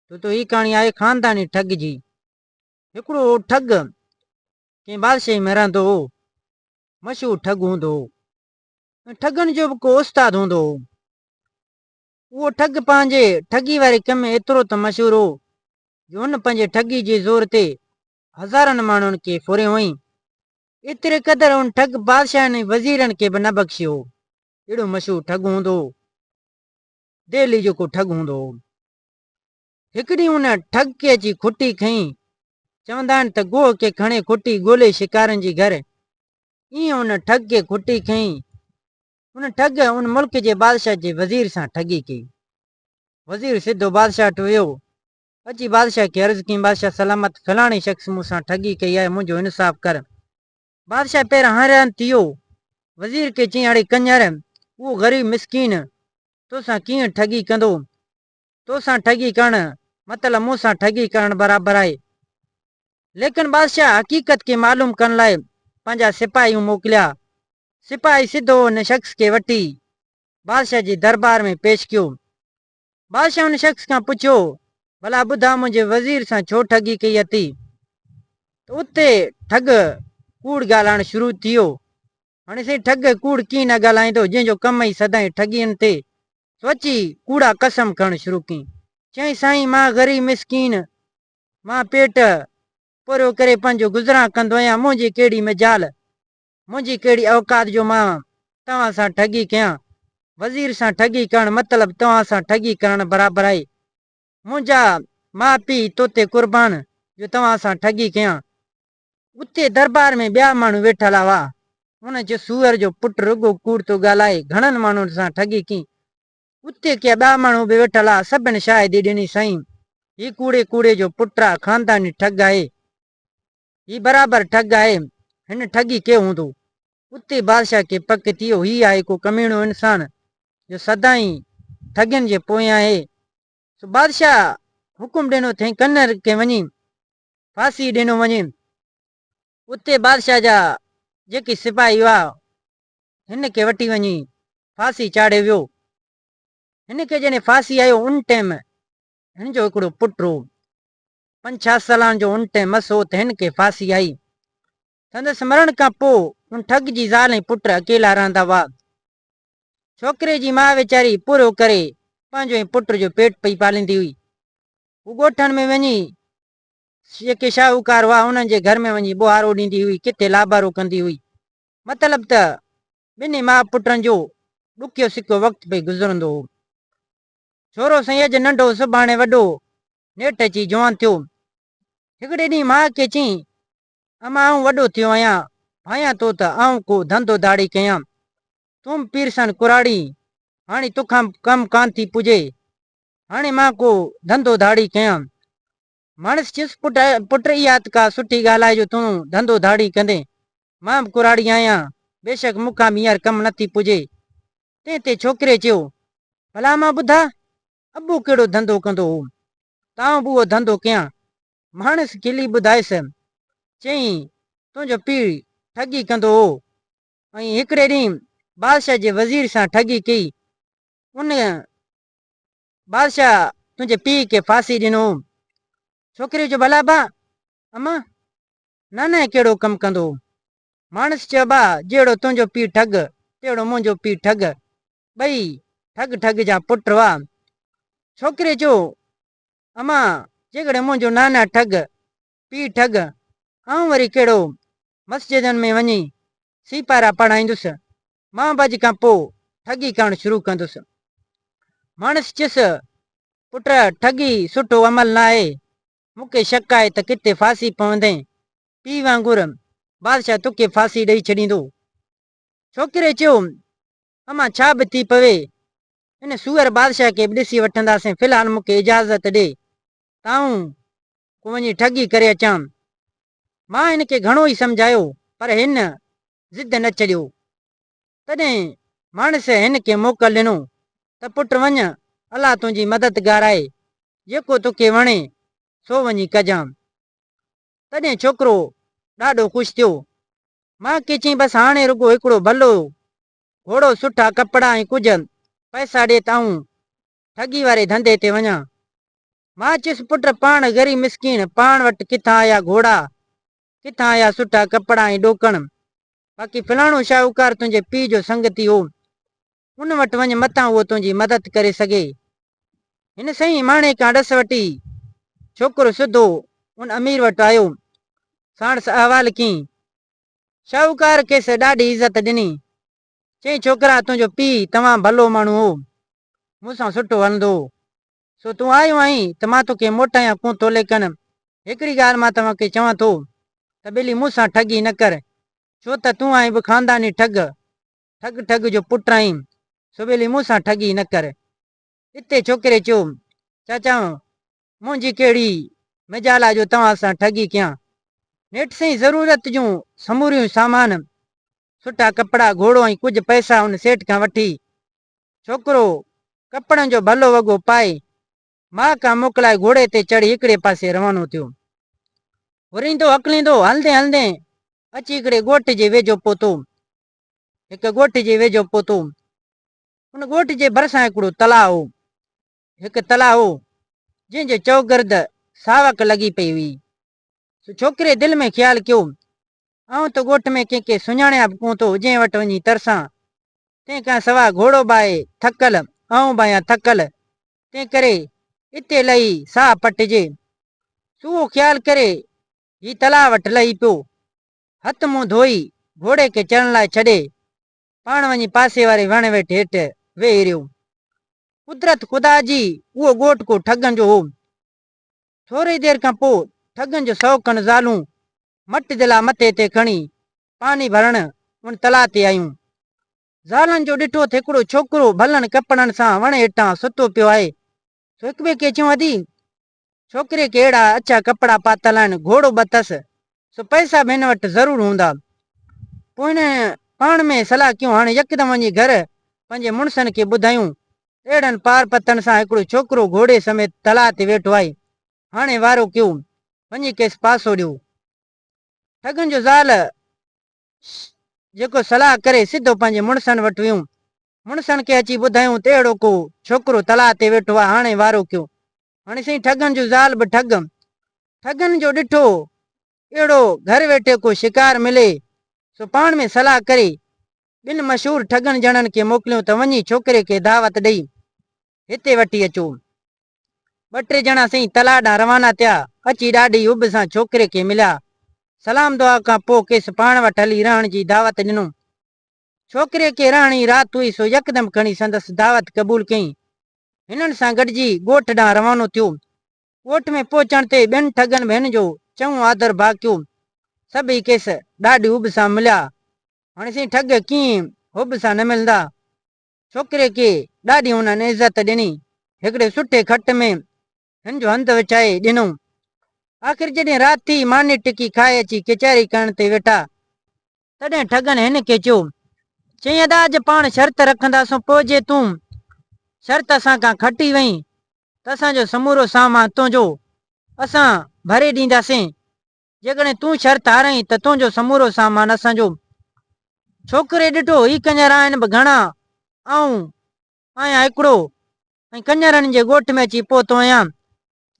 تو هي ڪهاڻي آهي خانداني ٺڳ جي. هڪڙو ٺڳ ڪنهن بادشاهي ۾ رهندو هو. مشهور ٺڳ هوندو هو ۽ ٺڳن جو به ڪو استاد هوندو هو. اهو ٺڳ پنهنجي ٺڳي واري ڪم ۾ ايترو ته مشهور هو جو هن پنهنجي ٺڳي جي زور تي هزارن ماڻهن کي ڦريو هئائين. ايتري قدر هن ٺڳ بادشاهن ۽ وزيرن کي به نه بخشيو هو. اهڙو مشهور ٺڳ هوندو هو. دهلي جو ڪو ٺڳ هوندو هو. هڪ ڏينهن ان ٺڳ کي اچي کٽي کنئي. چوندا آهن ته گوهه کي کڻي کٽي ڳولي شڪارين جي گهر. ائين ان ٺڳ کي کٽي کنئي. ان ٺڳ ان ملڪ جي بادشاهه جي وزير سان ٺڳي ڪئي. وزير سڌو بادشاهه وٽ ويو. اچي بادشاهه کي عرض ڪيائين، بادشاهه سلامت، فلاڻي شخص مون سان ٺڳي ڪئي آهي، منهنجو انصاف ڪر. بادشاهه پهريان حيران ٿي ويو. وزير کي چيائين، اڙي ڪڃر، اهو غريب مسڪين توسان ڪيئن ٺڳي ڪندو؟ توسان ٺڳي ڪرڻ مطلب مون سان ٺڳي ڪرڻ برابر آهي. ليڪن بادشاهه حقيقت کي معلوم ڪرڻ لاء پنهنجا سپاهي موڪليا. سپاهي سڌو ان شخص کي وٺي بادشاهه جي دربار ۾ پيش ڪيو. بادشاهه ان شخص کان پڇيو، ڀلا ٻڌاء منهنجي وزير سان ڇو ٺڳي ڪئي اٿئي؟ ته اتي ٺڳ ڪوڙ ڳالهائڻ شروع ٿي ويو. هاڻي سائين ٺڳ ڪوڙ ڪيئن نه ڳالهائيندو، جنهن جو ڪم ئي سدائين ٺڳين تي. سو اچي ڪوڙا قسم کڻڻ شروع ڪيائين. چيائين، سائين مان غريب مسڪين، مان پيٽ پورهيو ڪري پنهنجو گذران ڪندو آهيان، منهنجي ڪهڙي مجال، منهنجي ڪهڙي اوقات جو مان توهان سان ٺڳي ڪيان. وزير سان ٺڳي ڪرڻ مطلب توهان سان ٺڳي ڪرڻ برابر آهي. منهنجا ماء پيء تو تي قربان جو توهان سان ٺڳي ڪيان. اتي دربار ۾ ٻيا ماڻهو ويٺل هئا. انهن چيو، سوئر جو پٽ رڳو ڪوڙ ٿو ڳالهائي، گهڻن ماڻهن سان ٺڳي ڪئي. اتي ڪي ٻيا ماڻهو به ويٺل هئا، سڀن شاهدي ڏني، سائين، هي ڪوڙي ڪوڙي جو پٽ آ، خانداني ٺڳ آهي. هي برابر ٺڳ آهي، هن ٺڳي ڪيو هوندو. اتي بادشاهه کي پڪ ٿي ويو، هي آهي ڪو ڪميڻو انسان، جو سدائين ٺڳين جي پويان آهي. سو بادشاهه حڪم ڏنو ته هن ڪنر کي وڃي ڦاسي ڏنو وڃي. اتي بادشاهه جا جيڪي سپاهي هئا، هن کي وٺي وڃي ڦاسي چاڙهيو ويو. هن کي جڏهن ڦاسي آيو، ان ٽيم هن جو هڪڙو پٽ هو. پنج ڇهه سالن جو ان ٽيم مس هو ته هن کي ڦاسي آئي. سندس مرڻ کان پوء ان ٺڳ جي زال ۽ پٽ اڪيلا رهندا هئا. ڇوڪري جي ماء ويچاري پورهيو ڪري پنهنجو ۽ پٽ جو پيٽ پئي پاليندي هئي. هو ڳوٺن ۾ وڃي جيڪي شاهوڪار هئا انهن جي گهر ۾ وڃي ٻوهارو ڏيندي هئي، ڪٿي لابارو ڪندي هئي. مطلب ته ٻنهي ماء پٽن جو ڏکيو سکيو وقت پئي گذرندو هو. ڇورو سائين اڄ ننڍو سڀاڻي وڏو، نيٺ اچي جوان ٿيو. هڪڙي ڏينهن ماء کي چيائين، اما آئون وڏو ٿيو آهيان، ڀانيان ٿو ته آئون ڪو ڌنڌو ڌاڙي ڪيان. تون به پيرسن ڪراڙي، هاڻي توکان به ڪم ڪانه ٿي پڄي. هاڻي مان ڪو ڌنڌو ڌاڙي ڪيان. ماڻس چيس، پٽ پٽ اها ته ڪا سٺي ڳالهه آهي جو تون ڌنڌو ڌاڙي ڪندين. مان به ڪراڙي آهيان، بيشڪ مون کان به هينئر ڪم نه ٿي پڄي. تنهن تي ڇوڪري چيو، ڀلا مان ٻڌاء، ابو ڪهڙو ڌنڌو ڪندو هو، ته آئون به اهو ڌنڌو ڪيان. ماڻس کلي ٻڌايس، چيائين، تنهنجو پيء ٺڳي ڪندو هو ۽ هڪڙي ڏينهن بادشاهه جي وزير سان ٺڳي ڪئي. ان بادشاهه تنهنجي پيء کي ڦاسي ڏنو هو. ڇوڪري چيو، ڀلا با، اما، نانء ڪهڙو ڪم ڪندو هو؟ ماڻس چيو، با، جهڙو تنهنجو پيء ٺڳ، تهڙو منهنجو پيء ٺڳ. ٻئي ٺڳ ٺڳ جا پٽ هئا. ڇوڪري چيو، اما، جيڪڏهن منهنجو نانا ٺڳ، پيء ٺڳ، آئون وري ڪهڙو مسجدن ۾ وڃي سيپارا پڙهائيندس. مان به اڄ کان پوء ٺڳي ڪرڻ شروع ڪندس. ماڻس چيس، پٽ، ٺڳي سٺو عمل ناهي. مون کي شڪ آهي ته ڪٿي ڦاسي پوندين. پيء وانگر بادشاهه توکي ڦاسي ڏئي ڇڏيندو. ڇوڪري چيو، امان ڇا به ٿي پوي، ان سوئر بادشاهه کي به ڏسي وٺنداسين، في الحال مون کي اجازت ڏي ته آئون ڪو وڃي ٺڳي ڪري اچان. مان هن کي گهڻو ئي سمجهايو، پر هن ضد نه ڇڏيو. تڏهن ماڻس هن کي موڪل ڏنو ته پٽ وڃ، الله تنهنجي مددگار آهي، جيڪو توکي وڻي سو وڃي ڪجان. تڏهن ڇوڪرو ڏاڍو خوش ٿيو. مان کي چيائين بس هاڻي رڳو هڪڙو ڀلو گهوڙو، سٺا ڪپڙا ۽ ڪجهه پئسا ڏي ته آئون ٺڳي واري ڌنڌي تي وڃان. مان چيس پٽ پاڻ غريب مسڪين، پاڻ وٽ ڪٿان آيا گهوڙا، ڪٿان آيا سٺا ڪپڙا ۽ ڏوڪڻ. باقي فلاڻو شاهوڪار تنهنجي پيء جو سنگتي هو، ان وٽ وڃ متان اهو تنهنجي مدد ڪري سگهي. هن سائين ماڻي کان ڏس وٺي ڇوڪرو سڌو ان امير وٽ آيو. ساڻس احوال ڪيائين. شاهوڪار کيس ڏاڍي عزت ڏني. چيائين ڇوڪرا تنهنجو پيء تمام ڀلو ماڻهو هو. مون سان سٺو هلندو هو. سو تون آيو آهين ته مان توکي موٽايان ڪونه ٿو ليڪن هڪڙي ڳالهه مان توهان کي چوان ٿو ته ٻيلي مون سان ٺڳي نه ڪر ڇو ته تون آهين به خانداني ٺڳ. ٺڳ ٺڳ جو پٽ آهين سو ٻيلي مون سان ٺڳي نه ڪر. اتي ڇوڪري چيو، چاچا منهنجي ڪهڙي مجال آ جو توهان سان ٺڳي ڪيان. نيٺ سائين ضرورت جون سموريون سامان، سٺا ڪپڙا، گهوڙو ۽ ڪجهه پئسا ان سيٺ کان وٺي، ڇوڪرو ڪپڙن جو ڀلو وڳو پائي، ماء کان موڪلائي گهوڙي تي چڙهي هڪڙي پاسي روانو ٿيو. هريندو هڪليندو هلندين هلندين اچي هڪڙي ڳوٺ جي ويجهو پهتو. هڪ ڳوٺ جي ويجهو پهتو. ان ڳوٺ جي ڀرسان هڪڙو تلاء هو. هڪ تلاء هو، جنهن جي چؤگرد ساوڪ لڳي پئي هئي. سو ڇوڪري دل ۾ خيال ڪيو، آئون ته ڳوٺ ۾ ڪنهن کي سڃاڻيان به ڪونه ٿو، جنهن وٽ وڃي ترسان. تنهن کان سواء گهوڙو به آهي ٿڪل، آئون به آهيان ٿڪل، تنهن ڪري اتي لهي ساهه پٽجي. سو اهو خيال ڪري هي تلاء وٽ لهي پيو. هٿ منهن ڌوئي، گهوڙي کي چرڻ لاء ڇڏي، پاڻ وڃي پاسي واري وڻ ويٺ هيٺ ويهي رهيو. قدرت خدا جي اهو ڳوٺ ڪو ٺڳن جو هو. ٿوري دير کان پوء ٺڳن جو سئو کن زالون مٽ دلا مٿي تي کڻي پاني ڀرڻ ان تلاء تي آيون. زالن جو ڏٺو ته هڪڙو ڇوڪرو ڀلن ڪپڙن سان وڻ هيٺان ستو پيو آهي. سو هڪٻئي کي چيون ادي! ڇوڪري کي اهڙا اڇا ڪپڙا پاتل آهن، گهوڙو به اٿس، سو پئسا به هن وٽ ضرور هوندا. پوء هن پاڻ ۾ صلاح ڪيون، هاڻي يڪدم وڃي گهر پنهنجي مڙسن کي ٻڌايون ته اهڙن پار پتن سان هڪڙو ڇوڪرو گهوڙي سميت تلاء تي ويٺو آهي، هاڻي وارو ڪيو، وڃي کيس پاسو ڏيو. ٺڳن جو زال جيڪو صلاح ڪري سڌو پنهنجي مڙسن وٽ ويون. مڙسن کي اچي ٻڌايون ته اهڙو ڪو ڇوڪرو تلاء تي ويٺو آهي، هاڻي وارو ڪيو. هاڻي سائين ٺڳن جون زال به ٺڳ. ٺڳن جو ڏٺو اهڙو گهر ويٺي ڪو شڪار ملي، سو پاڻ ۾ صلاح ڪري ٻن مشهور ٺڳن ڄڻن کي موڪليون ته وڃي ڇوڪري کي دعوت ڏئي هتي وٺي اچو. ٻه ٽي ڄڻا سائين تلاء ڏانهن روانا ٿيا، اچي ڏاڍي حب سان ڇوڪري کي مليا. سلام دعا کان پوء کيس پاڻ وٽ هلي رهڻ جي دعوت ڏنو. ڇوڪري کي رهڻ ئي رات هئي سو يڪدم کڻي سندس دعوت قبول ڪيائين. هنن سان گڏجي ڳوٺ ڏانهن روانو ٿيو. ڳوٺ ۾ پهچڻ تي ٻين ٺڳن به هن جو چڱو آڌر ڀاء ڪيو. سڀئي کيس ڏاڍي حب سان مليا. هاڻي سائين ٺڳ ڪيئن حب سان نه ملندا. ڇوڪري کي ڏاڍي هنن عزت ڏني. هڪڙي سٺي کٽ ۾ هن جو هنڌ وڇائي ڏنو. آخر جڏهن رات ٿي، ماني ٽڪي کائي اچي ڪچهري ڪرڻ تي ويٺا. تڏهن ٺڳن هن کي چيو، چيائين ادا اڄ پاڻ شرط رکنداسون پوء جي تون شرط اسان کان کٽي وئين ته اسان جو سمورو سامان تنهنجو اسان ڀري ڏينداسين، جيڪڏهن تون شرط هارائين ته تنهنجو سمورو سامان اسان جو. ڇوڪري ڏٺو هي ڪڃر آهن به گهڻا، آئون آهيان هڪڙو ۽ ڪڃرن جي ڳوٺ ۾ اچي پهتو آهيان،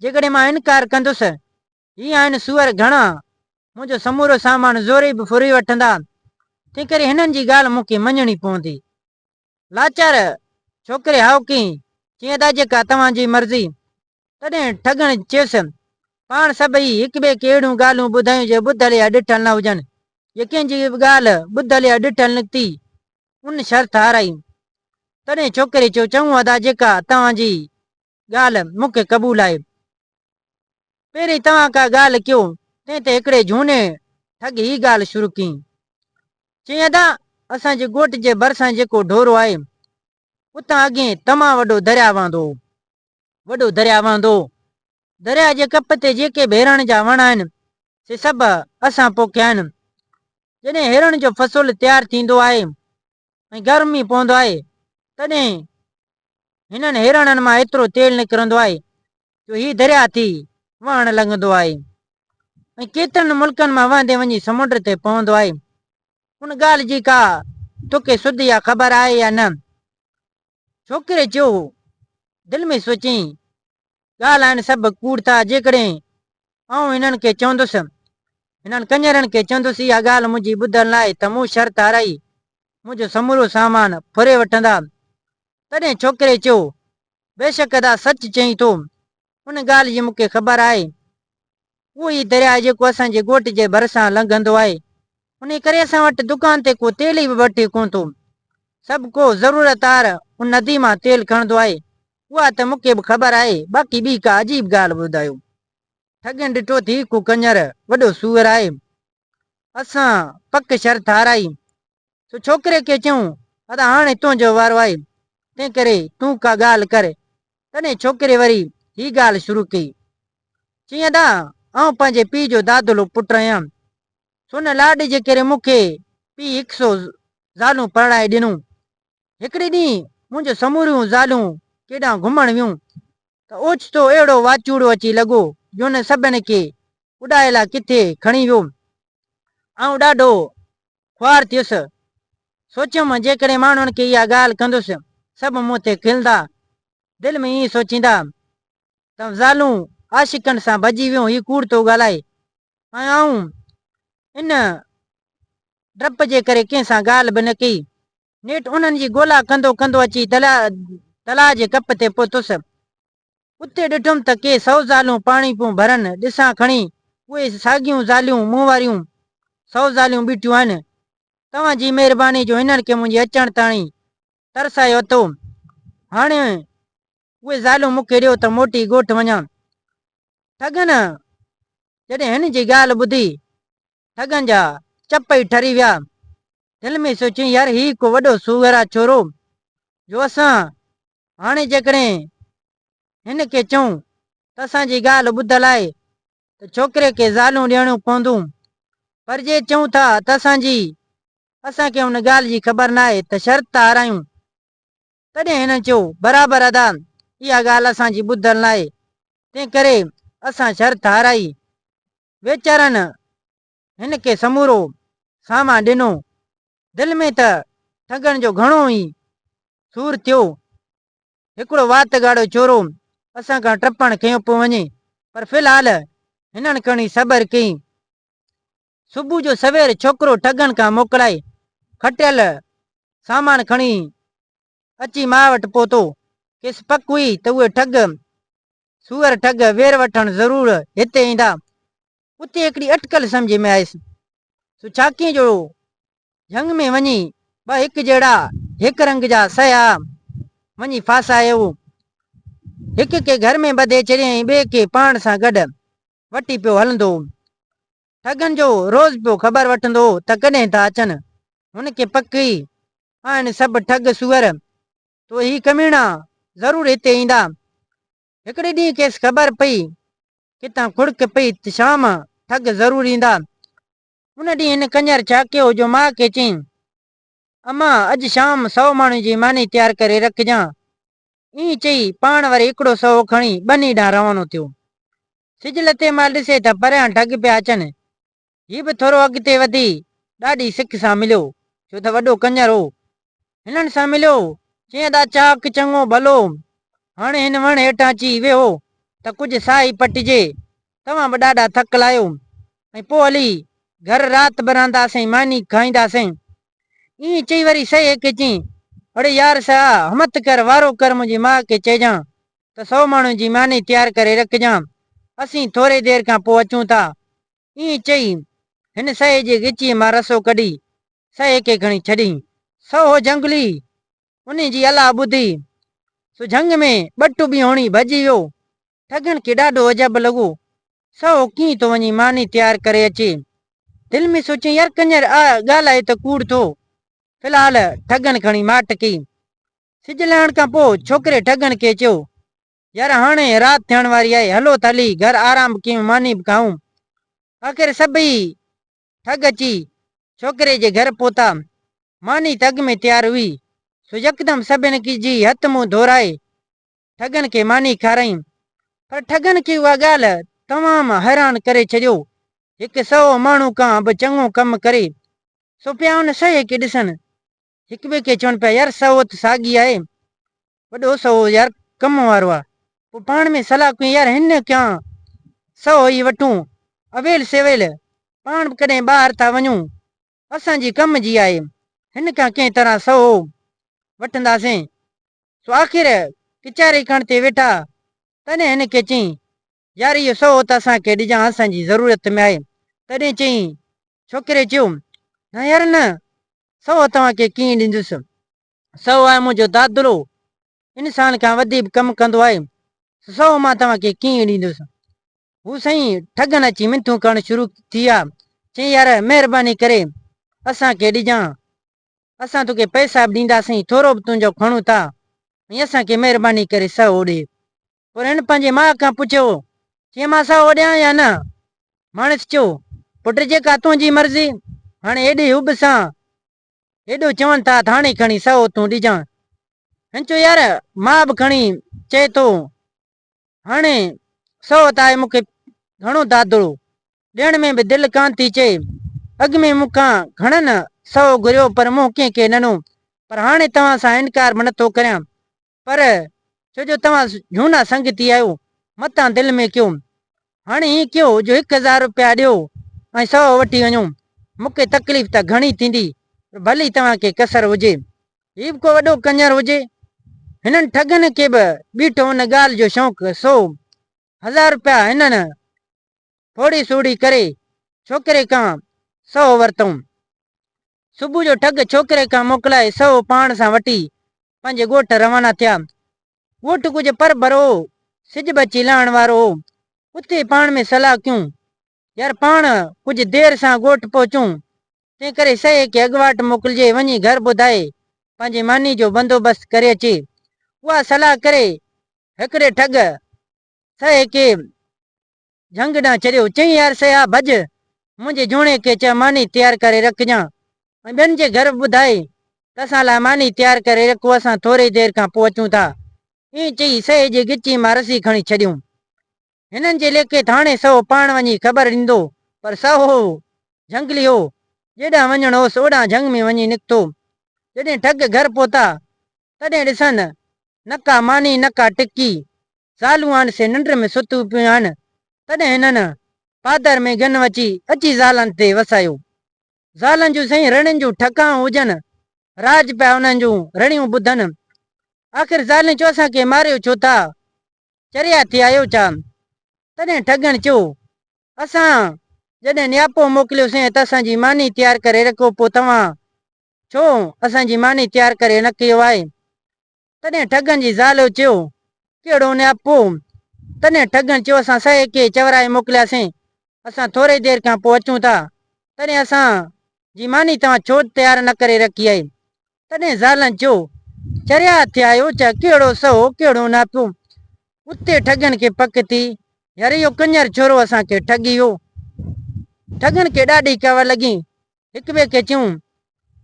جيڪڏهن مان انڪار ڪندس هي آهن سوئر گهڻا، منهنجو سمورو سامان زوري به ڦري وٺندا، تنهنڪري هنن جي ڳالهه مون کي مڃڻي پوندي. لاچار ڇوڪري هائو ڪئي، چيائين ادا جيڪا توهان جي مرضي. تڏهن ٺڳڻ چيس، پاڻ سڀئي هڪٻئي کي اهڙيون ڳالهيون ٻڌايون جي ٻڌل يا ڏٺل نه هجن. جي ڪنهن جي به ڳالهه ٻڌل يا ڏٺل نڪتي، ان شرط هارائي. تڏهن ڇوڪري چيو، چڱو ادا جيڪا توهان جي ڳالهه مون کي قبول آهي. پهرين توهان ڪا ڳالهه ڪيو، تنهن تي هڪڙي جهوني ٺڳ هي ڳالهه شروع ڪئي. چيائين ادا اسان جي ڳوٺ جي ڀرسان جيڪو ڍورو آهي، اتان اڳئين تمام وڏو درياء وهندو هو. وڏو درياء وهندو هو. درياء جي ڪپ تي جيڪي به هيرڻ جا وڻ آهن، سي سڀ اسان پوکيا آهن. جڏهن هيرڻ جو فصل تيار ٿيندو آهي ۽ گرمي پوندو آهي، تڏهن هنن هيرڻن مان ايترو تيل نڪرندو آهي جو هي درياء ٿي وهڻ لڳندو آهي ۽ ڪيترن ملڪن مان وهندي وڃي سمنڊ تي پوندو آهي. ان ڳالهه جي ڪا توکي سڌ يا خبر آهي يا نه؟ ڇوڪري چيو هو. دل ۾ سوچيائين. ڳالهه آهن سڀ ڪوڙ ٿا، جيڪڏهن آئون هنن کي چوندس، هنن ڪڃرن کي چوندس اها ڳالهه منهنجي ٻڌل ناهي ته مون شرط هارائي منهنجو سمورو سامان ڦري وٺندا. تڏهن ڇوڪري چيو، بيشڪ ادا سچ چئين ٿو، ان ڳالهه جي مون کي خبر آهي. اهو ئي درياء جيڪو اسان جي ڳوٺ جي ڀرسان لنگهندو آهي، انهي ڪري اسان وٽ دڪان تي ڪو تيل ئي به وٺي ڪونه ٿو. سڀ ڪو ضرورت آهر ان ندي مان تيل کڻندو آهي. اها ته مون کي به خبر آهي، باقي ٻي ڪا عجيب ڳالهه ٻڌايو. ٺڳين ڏٺو ته هي ڪو ڪڃر وڏو سوئر آهي. اسان پڪ شرط هارائي. سو ڇوڪري کي چيائون، ادا هاڻي تنهنجو وارو آهي، تنهنڪري تون ڪا ڳالهه ڪر. تڏهن ڇوڪري وري هي ڳالهه شروع ڪئي. چيائين، ادا آئون پنهنجي پيء جو دادلو پٽ آهيان. سو ان لاڏ جي ڪري مون کي پيء هڪ سو زالون پرڻائي ڏنون. هڪڙي ڏينهن منهنجون سموريون زالون ڪيڏانهن گهمڻ ويون ته اوچتو اهڙو واچوڙو اچي لڳو جو انهن سڀن کي اڏائي لا ڪٿي کڻي ويو. آئون ڏاڍو خوار ٿيس. سوچيم جيڪڏهن ماڻهن کي اها ڳالهه ڪندس، سڀ مون تي کلندا. دل ۾ ائين سوچيندا ته زالون عاشقن سان ڀڄي ويون، هي ڪوڙ ٿو ڳالهائي. ۽ آئون ان ڊپ جي ڪري ڪنهن سان ڳالهه به نه ڪئي. نيٺ انهن جي ڳولا ڪندو ڪندو اچي تلاء جي ڪپ تي پهتس. اتي ڏٺم ته ڪي سئو زالون پاڻي پيون ڀرن. ڏسان کڻي اهي ساڳيون زاليون مون واريون سئو زاليون بيٺيون آهن. توهان جي مهرباني جو هنن کي منهنجي اچڻ تاڻي ترسايو اٿو. هاڻي اهي زالون مون کي ڏيو ته موٽي ڳوٺ وڃان. ٺڳن جڏهن هن جي ڳالهه ٻڌي، ٺڳن جا چپ ئي ٺري ويا. دل ۾ سوچيائين، يار هي ڪو وڏو سوئر آ ڇورو، جو اسان هاڻي جيڪڏهن هن کي چئون ته اسان جي ڳالهه ٻڌل آهي ته ڇوڪري کي زالون ڏيڻيون پوندون، پر جي چئون ٿا ته اسان جي اسان کي ان ڳالهه جي خبر ناهي ته شرط ٿا هارايون. تڏهن هنن چيو، برابر ادا، اها ڳالهه اسان جي ٻڌل ناهي، تنهنڪري اسان شرط هارائي. ويچارن هن کي سمورو سامان ڏنو. دل ۾ ته ٺڳڻ جو گهڻو ئي سور ٿيو. هڪڙو وات ڳاڙهو ڇورو اسان کان ٽپڻ کنيو پيو وڃي، پر في الحال هنن کڻي صبر ڪئي. صبح جو سوير ڇوڪرو ٺڳن کان موڪلائي کٽيل سامان کڻي اچي ماء وٽ پهتو. کيس پڪ هئي ته اهي ٺڳ، سوئر ٺڳ، وير وٺڻ ضرور هتي ايندا. اتي هڪڙي اٽڪل سمجهه ۾ آيس. سو ڇاڪين جو جهنگ ۾ وڃي ٻه هڪجهڙا هڪ رنگ جا سهيا وڃي ڦاسايو. هڪ کي گهر ۾ ٻڌي ڇڏيائين ۽ ٻئي کي پاڻ سان گڏ وٺي پيو هلندو هو. ٺڳن جو روز پيو خبر وٺندو هو ته ڪڏهن ٿا اچن. هن کي پڪ هئي آهن سڀ ٺڳ سوئر، تو هي ڪميڻا ضرور هتي ايندا. هڪڙي ڏينهن کيس خبر پئي، ڪٿان کڙڪ پئي ته شام ٺڳ ضرور ايندا. ان ڏينهن هن ڪڃر ڇا ڪيو جو ماء کي چيائين، امان اڄ شام سئو ماڻهن جي ماني تيار ڪري رکجان. ائين چئي پاڻ وري هڪڙو سئو کڻي ٻني ڏانهن روانو ٿيو. سج لٿي مهل ڏسي ته پريان ٺڳ پيا اچن. هي به ٿورو اڳتي وڌي ڏاڍي سڪ سان مليو، ڇو ته وڏو ڪڃر هو. هنن سان مليو، چيائين ادا چاڪ چڱو ڀلو، هاڻي هن وڻ هيٺان اچي ويهو ته ڪجهه ساهي پٽجي، توهان به ڏاڍا ٿڪل آهيو ۽ پوء هلي گهر رات به رهنداسين ماني کائينداسين. ائين چئي وري سهي کي چيائين، اڙي يار سها، همت ڪر، وارو ڪر منهنجي ماء کي چئجان ته سئو ماڻهن جي ماني تيار ڪري رکجان، اسين ٿوري دير کان پوء اچون ٿا. ائين چئي هن سهي جي ڳچيء مان رسو ڪڍي سهي کي کڻي ڇڏيائين. سهو جهنگلي انهي جي الله ٻڌي، سو جهنگ ۾ ٻه ٽٻيون هڻي ڀڄي ويو. ٺڳن کي ڏاڍو عجب لڳو، سهو ڪيئن ٿو وڃي ماني تيار ڪري اچي. دل ۾ سوچيائين يار ڪڃر آ ڳالهائي ته ڪوڙ ٿو. في الحال ٺڳن کڻي ماٺ ڪئي. سج لهڻ کان پوء ڇوڪري ٺڳن کي چيو، يار هاڻي رات ٿيڻ واري آهي، هلو ته هلي گهر آرام به ڪيون ماني به کائون. آخر سڀئي ٺڳ اچي ڇوڪري جي گهر پهتا. ماني ته اڳ ۾ تيار هئي، سو يڪدم سڀن جي هٿ منهن ڌورائي ٺڳن کي ماني کارائين. پر ٺڳن کي اها ڳالهه تمام حيران ڪري ڇڏيو. هڪ سئو ماڻهو کان به چڱو ڪم ڪري، سو پيا ان سهي کي ڏسن. هڪ ٻئي کي چون پيا، يار سئو ته ساڳي آهي، وڏو سئو يار ڪم وارو آ. پوء پاڻ ۾ صلاح ڪيون يار هن کان سئو ئي وٺون، اويل سويل پاڻ به ڪڏهن ٻاهر ٿا وڃون، اسان جي ڪم جي آهي، هن کان ڪنهن طرح سئو وٺنداسين. سو آخر ڪچهري ڪرڻ تي ويٺا، تڏهن هن کي چيائين، يار اهو سئو ته اسان کي ڏجان، اسان جي ضرورت ۾ آهي. تڏهن چيائين، ڇوڪري چيو، نه يار نه، سئو توهان کي ڪيئن ڏيندس، سئو آهي منهنجو دادلو، انسان کان وڌي به ڪم ڪندو آهي، سو سئو مان توهان کي ڪيئن ڏيندس. هو سائين ٺڳن اچي منٿون ڪرڻ شروع ٿي ويا، چيائين يار مهرباني ڪري اسان کي ڏجان، اسان توکي پئسا به ڏينداسين، ٿورو به تنهنجو کڻون ٿا ۽ اسان کي مهرباني ڪري سئو ڏي. پر هن پنهنجي ماء کان پڇيو، چيائين مان سئو ڏيان يا نه؟ ماڻس چيو، پٽ جيڪا تنهنجي مرضي، هاڻي ايڏي حب سان ايڏو چون ٿا ته هاڻي کڻي سئو تون ڏجان. هن چيو يار ماء به کڻي چئي ٿو هاڻي سئو ته آهي مون کي گهڻو دادڙو ڏيڻ ۾ به دل ڪانه ٿي چئي. اڳ ۾ مون کان گهڻن سئو گهريو پر مون ڪنهن کي نه ڏنو پر هاڻي توهان سان انڪار به نٿو ڪريان پر ڇو جو توهان جهونا سنگتي آهيو متان دل ۾ ڪيو. هاڻي هيئن ڪيو جو 1000 روپيا ڏيو ۽ سئو وٺي وڃو. مون کي تڪليف ته گهڻي ٿيندي پر ڀلي توهان کي ڪسر هجي. هي به ڪو وڏو ڪڃر هجي. هنن ٺڳن کي به بيٺو ان ڳالهه جو شوق سو هزار روپيا هنن ڦوڙي سوڙي ڪري ڇوڪري کان سئو ورتائون. صبح جو ٺڳ ڇوڪري کان موڪلائي سئو پاڻ سان وٺي پنهنجي ڳوٺ روانا ٿيا. ڳوٺ ڪجهه پرڀرو هو، سج به اچي لهڻ وارو هو. اتي پاڻ ۾ صلاح ڪيون، يار پاڻ ڪجهه دير سان ڳوٺ پهچون، تنهنڪري سهي کي اڳواٽ موڪلجي وڃي گهر ٻڌائي پنهنجي ماني جو بندوبست ڪري اچي. اها صلاح ڪري هڪڙي ٺڳ سهي کي جهنگ ڏانهن ڇڏيو. چيائين يار سهيا ڀڄ، منهنجي جوڻي کي چئه ماني تيار ڪري رکجان ۽ ٻين جي گهر به ٻڌائي ته اسان لاء ماني تيار ڪري رکو اسان ٿوري دير کان پوء اچون ٿا. ائين چئي سهي جي ڳچي مان رسي کڻي ڇڏيون. هنن جي ليکي ٿاڻي سهو پاڻ وڃي خبر ڏيندو پر سهو جهنگلي هو، جيڏانهن وڃڻو هوس اوڏانهن جهنگ ۾ وڃي نڪتو. جڏهن ٺڳ گهر پهتا تڏهن ڏسن نه ڪا ماني نه ڪا ٽڪي، زالون آهن سي ننڊ ۾ ستيون پيون آهن. تڏهن هنن پادر ۾ گن وچي اچي زالن تي وسايو. زالن جون سائين رڙين جون ٺڪائون هجن، راڄ پيا انهن جون رڙيون ٻڌن. آخر زالين چيو اسان کي ماريو ڇو ٿا؟ چريا ٿي آهيو ڇا؟ تڏهن ٺڳڻ چيو، اسان جڏهن نياپو موڪليوسين ته اسان جي ماني تيار ڪري رکو پوء توهان ڇو اسان جي ماني تيار ڪري نه ڪيو آهي؟ تڏهن ٺڳڻ جي زال چيو، ڪهڙو نياپو؟ تڏهن ٺڳڻ چيو، اسان سهي کي چورائي موڪلياسين، اسان ٿوري دير کان پوء اچون ٿا، تڏهن اسان جي ماني توهان ڇو تيار نه ڪري رکي آهي؟ تڏهن زالن چيو، چريا ٿيا آهيو ڇا؟ ڪهڙو سهو، ڪهڙو ناپيو؟ اتي ٺڳن کي پڪ ٿي، يار اهو ڪڃر ڇورو اسان کي ٺڳي ويو. ٺڳن کي ڏاڍي ڪاوڙ لڳي، هڪ ٻئي کي چيون،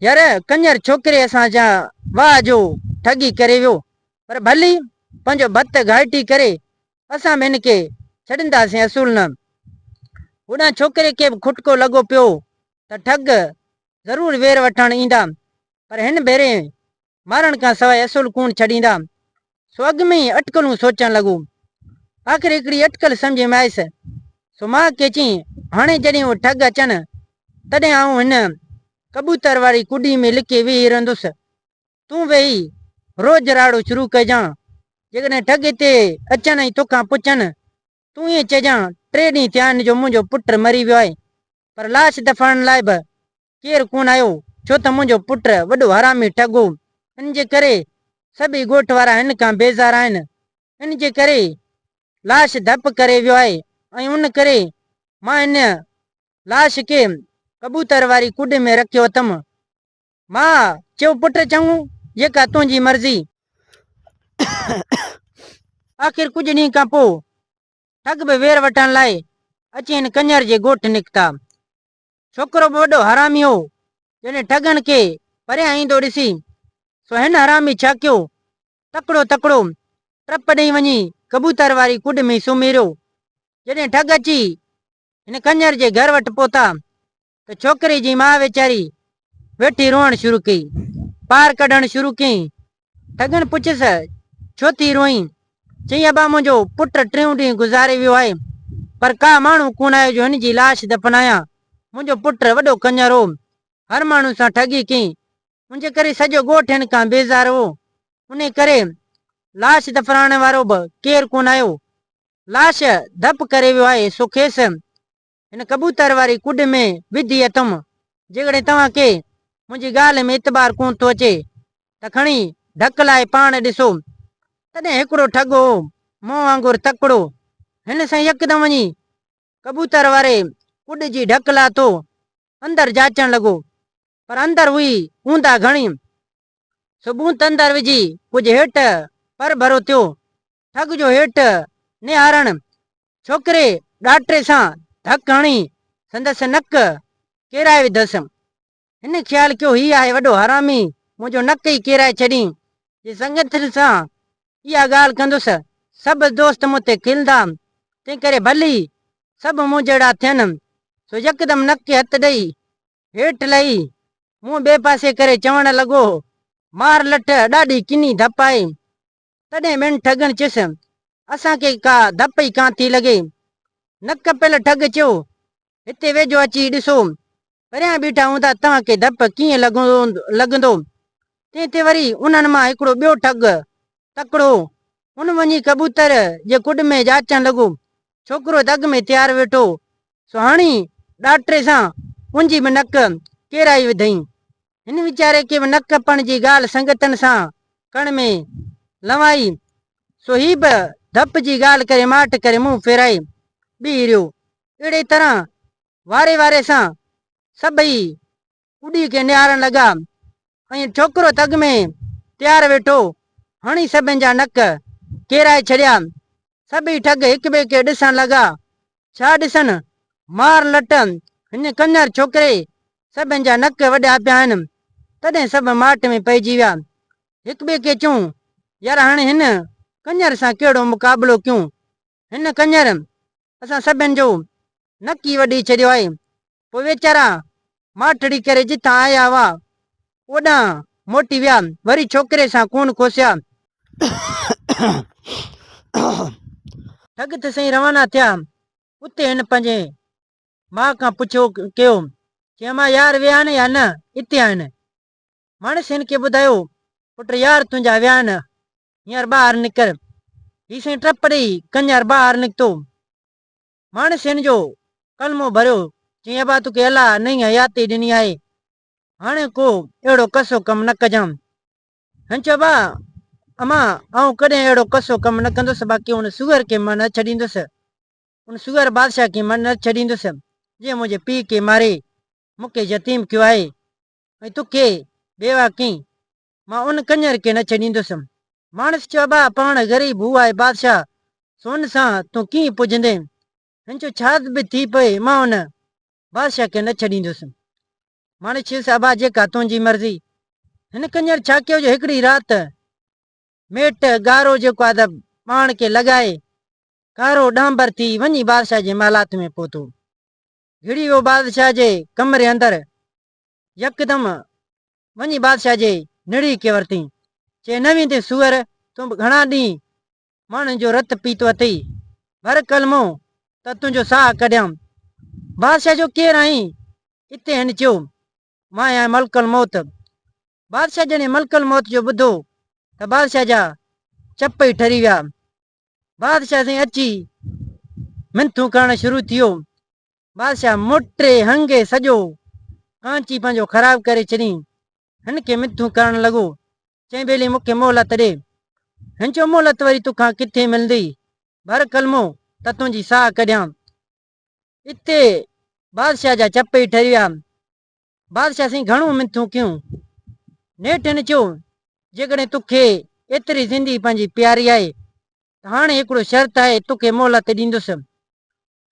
يار ڪڃر ڇوڪري اسان جا واهه جو ٺڳي ڪري ويو، پر ڀلي پنهنجو ڀت گهائٽي ڪري اسان به هن کي ڇڏينداسين اصول نه. هوڏانهن ڇوڪري کي به کٽڪو لڳو پيو ته ٺڳ ضرور وير وٺڻ ايندا، پر هن ڀيري مارڻ کان سواء اصل ڪونه ڇڏيندا. سو اڳ ۾ ئي اٽڪلون سوچڻ لڳو. آخر هڪڙي اٽڪل سمجهه ۾ آيس. سو ماء کي چيائين، هاڻي جڏهن اهي ٺڳ اچن، تڏهن آئون هن ڪبوتر واري ڪوڏي ۾ لڪي ويهي رهندس. تون ويهي روز راڙو شروع ڪجان. جيڪڏهن ٺڳ هتي اچن ۽ توکان پڇن، تون ائين چئجان، ٽي ڏينهن ٿيا آهن جو منهنجو پٽ مري ويو آهي، پر لاش دفنائڻ لاء به ڪير ڪونه آيو، ڇو ته منهنجو پٽ وڏو حرامي ٺڳ هو، ان جي ڪري سڀئي ڳوٺ وارا هن کان بيزار آهن، ان جي ڪري لاش ڌپ ڪري ويو آهي ۽ ان ڪري مان هن لاش کي ڪبوتر واري ڪوڏ ۾ رکيو اٿم. ماء چيو، پٽ چڱو، جيڪا تنهنجي مرضي. آخر ڪجهه ڏينهن کان پوء ٺڳ به وير وٺڻ لاء اچي هن ڪڃر جي ڳوٺ نڪتا. ڇوڪرو به وڏو حرامي هو، جڏهن ٺڳن کي پريان ايندو ڏسي، سو هن حرامي ڇا ڪيو، تڪڙو تڪڙو ٽپ ڏئي وڃي ڪبوتر واري ڪوڏ ۾ سمهي رهيو. جڏهن ٺڳ اچي هن ڪڃر جي گهر وٽ پهتا ته ڇوڪري جي ماء ويچاري ويٺي روئڻ شروع ڪئي. پار ڪڍڻ شروع ڪيائين. ٺڳڻ پڇيس، ڇو ٿي روئين؟ چيائين ابا منهنجو پٽ ٽيون ڏينهن گذاري ويو آهي پر ڪا ماڻهو ڪونه آيو جو هن جي لاش دفنايان. منهنجو پٽ وڏو ڪڃر هو. هر ماڻهو سان ٺڳي ڪئي. ان جي ڪري سڄو ڳوٺ هن کان بيزار هو. انهي ڪري لاش دفنائڻ وارو به ڪير ڪونه آيو. لاش ڌپ ڪري ويو آهي سو کيس هن ڪبوتر واري ڪوڏ ۾ وڌي اٿم. جيڪڏهن توهان کي منهنجي ڳالهه ۾ اعتبار ڪونه ٿو اچي ته کڻي ڍڪ لاهي پاڻ ڏسو. تڏهن هڪڙو ٺڳ هو، مون وانگر تڪڙو. هن سان يڪدم وڃي ڪبوتر واري ڪوڏ جي ڍڪ لاٿو. اندر جاچڻ لڳو، پر اندر هئي اونداهه گهڻي. سو ٻونت اندر وجهي ڪجهه هيٺ پرڀرو ٿيو. ٺڳ جو هيٺ نهارڻ، ڇوڪري ڏاٽي سان ڌڪ هڻي سندس نڪ ڪيرائي وڌس. هن خيال ڪيو هي آهي وڏو حرامي، منهنجو نڪ ئي ڪيرائي ڇڏين. جي سنگتين سان اها ڳالهه ڪندس، سڀ دوست مون تي کلندا، تنهنڪري ڀلي سڀ مون جهڙا ٿين. سو يڪدم نڪ کي هٿ ڏئي هيٺ لهي منهن ٻئي پاسي ڪري چوڻ لڳو، مار لٺ، ڏاڍي ڪني ڌپ آهي. تڏهن ٻين ٺڳن چيس، اسان کي ڪا ڌپ ئي ڪانه ٿي لڳي. نڪ پيل ٺڳ چيو، هتي ويجهو اچي ڏسو، پريان بيٺا هوندا توهان کي ڌپ ڪيئن لڳندو؟ تنهن تي وري انهن مان هڪڙو ٻيو ٺڳ تڪڙو هو، ان وڃي ڪبوتر جي ڪڏ ۾ جاچڻ لڳو. ڇوڪرو ته اڳ ۾ تيار ويٺو هو، سو هڻي ڏاٽي سان ان جي به نڪ ڪيرائي وڌئين. هن ويچاري کي به نڪ ڪپڻ جي ڳالهه سنگتن سان ڪڻ ۾ لنوائي، سو هي به ڌپ جي ڳالهه ڪري ماٺ ڪري منهن ڦيرائي بيهي رهيو. اهڙي طرح واري واري سان سڀئي اڏي کي نهارڻ لڳا ۽ ڇوڪرو ته اڳ ۾ تيار ويٺو هڻي سڀن جا نڪ ڪيرائي ڇڏيا. سڀئي ٺڳ هڪٻئي کي ڏسڻ لڳا. ڇا ڏسن، مار لٽ، هن ڪڃر ڇوڪري سڀن جا نڪ وڍيا پيا آهن. تڏهن سڀ ماٺ ۾ پئجي ويا. هڪٻئي کي چيون، يار هاڻي هن ڪڃر سان ڪهڙو مقابلو ڪيون. هن ڪڃر اسان سڀن جو نڪ ئي وڍي ڇڏيو آهي. پوء ويچارا ماٺڙي ڪري جتان آيا هئا، اوڏانهن موٽي ويا. وري ڇوڪري سان ڪونه کوسيا. ٺڳ ته سائين روانا ٿيا. اتي هن پنهنجي ماء کان پڇيو ڪيو، چي امان يار ويا آهن يا نه اتي آهن؟ ماڻس هن کي ٻڌايو، پٽ يار تنهنجا ويا آهن، هينئر ٻاهر نڪر. هي سائين ٽپ ڏيئي ڪنجهر ٻاهر نڪتو. ماڻس هن جو ڪلمو ڀريو، چيائين ابا توکي الله نئين حياتي ڏني آهي، هاڻي ڪو اهڙو ڪسو ڪم نه ڪجان. هن چيو ابا امان آئون ڪڏهن اهڙو ڪسو ڪم نه ڪندس، باقي ان سوئر کي مان نه ڇڏيندس، ان سوئر بادشاهه کي مان نه ڇڏيندس، جنهن منهنجي پيء کي ماري مون کي يتيم ڪيو آهي ۽ توکي بيواهه ڪيائين. مان ان ڪڃر کي نه ڇڏيندس. ماڻس چيو، ابا، پاڻ غريب هو آهي بادشاهه، سو ان سان تون ڪيئن پڄندين؟ هن چيو، ڇا به ٿي پوي، مان ان بادشاهه کي نه ڇڏيندس. ماڻس چيس، ابا، جيڪا تنهنجي مرضي. هن ڪڃر ڇا ڪيو جو هڪڙي رات ميٽ ڳارو جيڪو آهي ته پاڻ کي لڳائي، ڪارو ڏانڀر ٿي وڃي بادشاهه جي محلات ۾ پهتو. گهڙي ويو بادشاهه جي ڪمري اندر. يڪدم وڃي بادشاهه جي نڙي کي ورتئين. چي نه ويندين سوئر، تون به گهڻا ڏينهن ماڻهن جو رت پيتو اٿئي، ڀر ڪلمو ته تنهنجو ساهه ڪڍيان. بادشاهه چيو ڪير آهين؟ اتي هن چيو، مان آهيان ملڪ الموت. بادشاهه جڏهن ملڪ الموت جو ٻڌو ته بادشاهه جا چپ ئي ٺري ويا. بادشاهه سائين اچي منٿون ڪرڻ شروع ٿيو. بادشاهه موٽي هنگي سڄو ڪانچي پنهنجو خراب ڪري ڇڏين. هن کي منٿون ڪرڻ لڳو. چئين ٻيلي مون کي مهلت ڏي. هن چيو مهلت وري توکان ڪٿي ملندي؟ ڀر ڪلمو ته تنهنجي ساهه ڪڍيان. اتي بادشاهه جا چپ ئي ٺري ويا. بادشاهه سائين گهڻو منٿون ڪيون. نيٺ هن چيو جيڪڏهن توکي ايتري زندگي پنهنجي پياري آهي ته هاڻي هڪڙو شرط آهي توکي مهلت ڏيندس.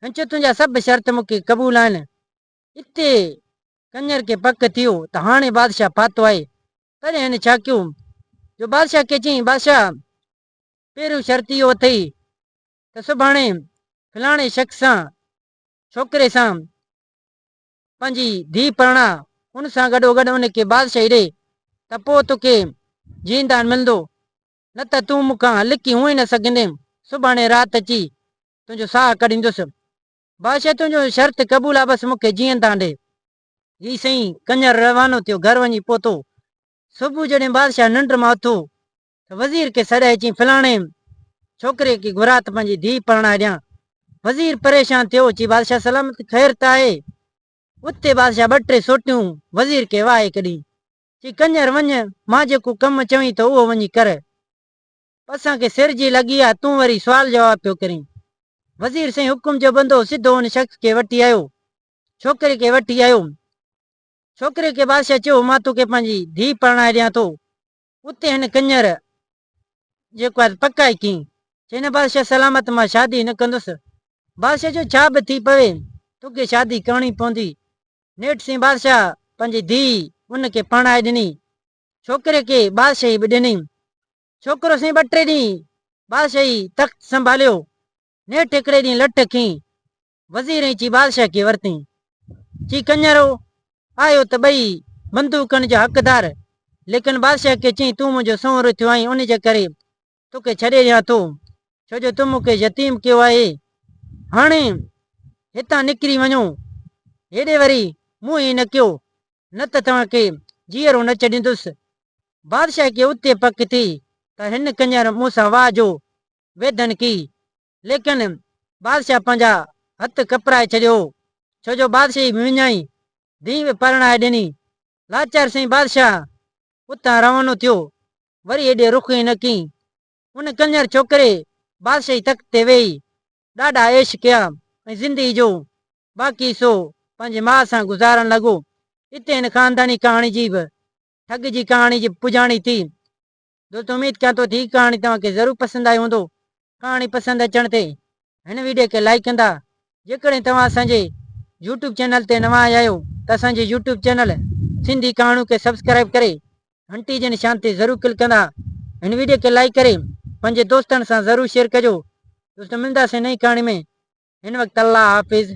هن چيو تنهنجا سڀ شرط مون کي قبول آهن. اتي ڪڃر کي پڪ ٿيو ته هاڻي بادشاهه ڦاٿو آهي. تڏهن هن ڇا ڪيو جو بادشاهه کي چيائين، بادشاهه پهريون شرط اهو اٿئي ته سڀاڻي فلاڻي شخص سان ڇوڪري سان پنهنجي ڌيء پرڻاء، ان سان گڏوگڏ ان کي بادشاهي ڏي ته پوء توکي جيئندان ملندو. نه ته تون مون کان لڪي هونئن نه سگهندين، سڀاڻي رات اچي تنهنجو ساهه ڪڍيندس. بادشاهه تنهنجو شرط قبول آ بس مون کي جيئندان ڏي. هي سائين ڪڃر روانو ٿيو گهر وڃي پهتو. صبح جڏهن بادشاهه ننڊ مان اٿو ته وزير کي سڏائي چيائين فلاڻي ڇوڪري کي گهراء ته پنهنجي ڌيء پرڻائي ڏيان. وزير پريشان ٿيو چي بادشاهه سلامت خير ته آهي. اتي بادشاهه ٻه ٽي سوٽيون وزير کي واهي ڪڍي چي ڪڃر وڃ مان جيڪو ڪم چوين ٿو اهو وڃي ڪر. اسان کي سر جي لڳي آ تون وري سوال جواب پيو ڪرين. وزير سائين حڪم جو بندو سڌو ان شخص کي وٺي آيو. ڇوڪري کي وٺي آيو. ڇوڪري کي بادشاهه چيو مان توکي پنهنجي ڌيء پرڻائي ڏيان ٿو. اتي هن ڪڃر جيڪو آهي پڪائي ڪين. چي نه بادشاهه سلامت مان شادي نه ڪندس. بادشاهه چيو ڇا به ٿي پوي توکي شادي ڪرڻي پوندي. نيٺ سين بادشاهه پنهنجي ڌيء ان کي پرڻائي ڏني. ڇوڪري کي بادشاهي به ڏني. ڇوڪرو سائين ٻه ٽي ڏينهن بادشاهي تخت سنڀاليو. نيٺ هڪڙي ڏينهن لٺ کين وزير ۽ چي بادشاهه کي ورتين. چي ڪڃرو آهيو ته ٻئي بندوقن جا حقدار، ليڪن بادشاهه کي چيائين تون منهنجو سنورو ٿيو آهين ان جي ڪري توکي ڇڏي ڏيان ٿو، ڇو جو تو مون کي يتيم ڪيو آهي. هاڻي هتان نڪري وڃو، هيڏي وري منهن ئي نه ڪيو، نه ته توهان کي جيئرو نه ڇڏيندس. بادشاهه کي اتي پڪ ٿي ته هن ڪڃر مون سان واهه جو ويڌن ڪئي، ليڪن بادشاهه پنهنجا هٿ ڪپرائي ڇڏيو هو، ڇو جو بادشاهي به وڃائي، ڌيء به پرڻائي ڏني. لاچار سائين بادشاهه اتان روانو ٿيو، وري هيڏي رخ ئي نه ڪيائين. ان ڪڃر ڇوڪري بادشاهي تخت تي ويهي ڏاڍا عيش ڪيا ۽ زندگي جو باقي حصو پنهنجي ماء سان گذارڻ لڳو. اتي هن خانداني ڪهاڻي جي به ٺڳ جي ڪهاڻي جي پڄاڻي ٿي. دوستو اميد ڪيان ٿو ته هي ڪهاڻي توهان کي ضرور پسند آئي هوندو. ڪهاڻي پسند اچڻ تي هن ويڊيو کي لائيڪ ڪندا. جيڪڏهن توهان اسان جي يوٽيوب چينل تي نوان آيا آهيو ته اسان جي يوٽيوب چينل سنڌي ڪهاڻيون کي سبسڪرائيب ڪري گهنٽي جي نشان تي ضرور ڪلڪ ڪندا. هن ويڊيو کي لائيڪ ڪري پنهنجي دوستن سان ضرور شيئر ڪجو. دوستو ملنداسين نئين ڪهاڻي ۾ هن وقت الله حافظ.